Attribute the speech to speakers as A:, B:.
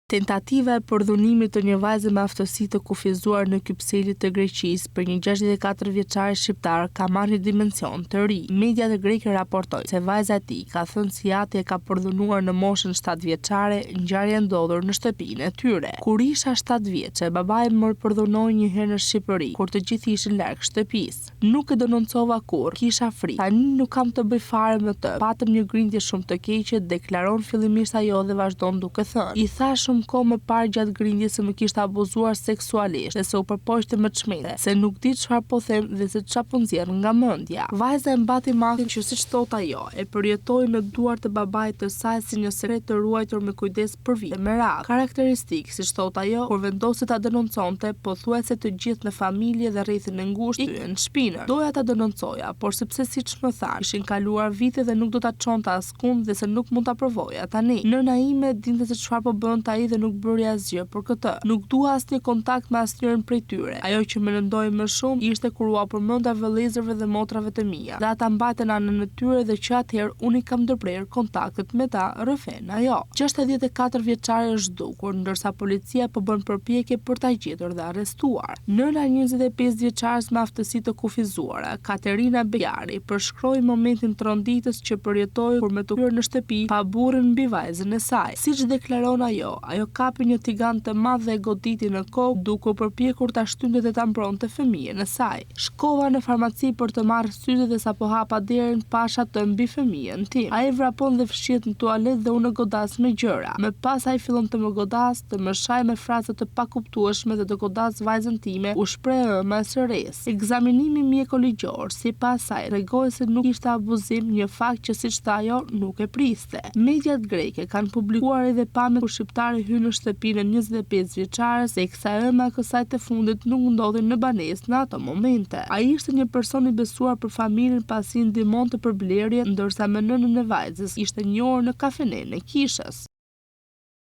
A: Tentativa e përdhunimit të një vajze me aftësi të kufizuar në Kypseli të Greqisë prej një 64 vjeçari shqiptar ka marrë një dimension të ri. Mediat greke raportojnë se vajza e tij ka thënë se i ati e ka përdhunuar në moshën 7 vjeçare, ngjarje e ndodhur në shtëpinë e tyre. Kur isha 7 vjeçe, babai më përdhunoi një herë në Shqipëri, kur të gjithë ishin larg shtëpisë. Nuk e denoncova kurrë, kisha frikë. Tani nuk kam të bëj fare me të. Patëm një grindje shumë të keqe, deklaron fillimisht ajo dhe vazhdon duke thënë. I thashë shumë kohë më parë gjatë grindjes se më kishte abuzuar seksualisht dhe se u përpoq të më çmendte, se nuk di çfarë po them dhe se ça po nxjerr nga mendja. Vajza e mbati makthin që siç thotë ajo, e përjetoi në duart e babait të saj si një sekret të ruajtur me kujdes për vite me radhë. Karakteristik, siç thotë ajo, kur vendosi ta denonconte, pothuajse të gjithë në familje dhe rrethin e ngushtë i kthyen shpinën. Doja ta denoncoja, por sepse siç më thanë, kishin kaluar vite dhe nuk do ta çonte askund dhe se nuk mund ta provoja tani. Nëna ime dinte se çfarë po bënte ai dhe nuk bëri asgjë për këtë. Nuk dua asnjë kontakt me asnjërin prej tyre. Ajo që më lëndoi më shumë ishte kur ua përmenda vëllezërve dhe motrave të mia, dhe ata mbajtën anën e tyre dhe që atëherë unë i kam ndërprerë kontaktet me ta, rrëfen. Ajo. 64 vjeçari është zhdukur, ndërsa policia po bën përpjekje për ta gjetur dhe arrestuar. Nëna e 25 vjeçares me aftësi të kufizuara, Katerina Bejari, përshkroi momentin tronditës që përjetoi kur me të hyrë në shtëpi pa burrin mbi vajzën e saj. Siç deklaron ajo, ajo kapi një tigan të madh dhe e goditi në kokë, duke u përpjekur ta shtynte dhe ta mbronte fëmijën e saj. Shkova në farmaci për të marrë syze dhe sapo hapa derën pashë atë mbi fëmijën tim. Ai vrapon dhe fshihet në tualet dhe unë e godas me gjëra. Më pas ai fillon të më godasë, të më shajë me fraza të pakuptueshme dhe të godasë vajzën time, u shpreh e ëma e së resë. Ekzaminimi mjeko-ligjor, sipas saj, tregoi se nuk ishte abuzim, një fakt që siç tha ajo, nuk e priste. Mediat greke kanë publikuar edhe pamjet kur shqiptari hyn në shtëpinë e 25 vjeçares, teksa e ëma e kësaj të fundit nuk ndodhej në banesë në ato momente. Ai ishte një person i besuar për familjen pasi i ndihmonte për blerje, ndërsa me nënën e vajzës ishte njohur në kafenenë e kishës.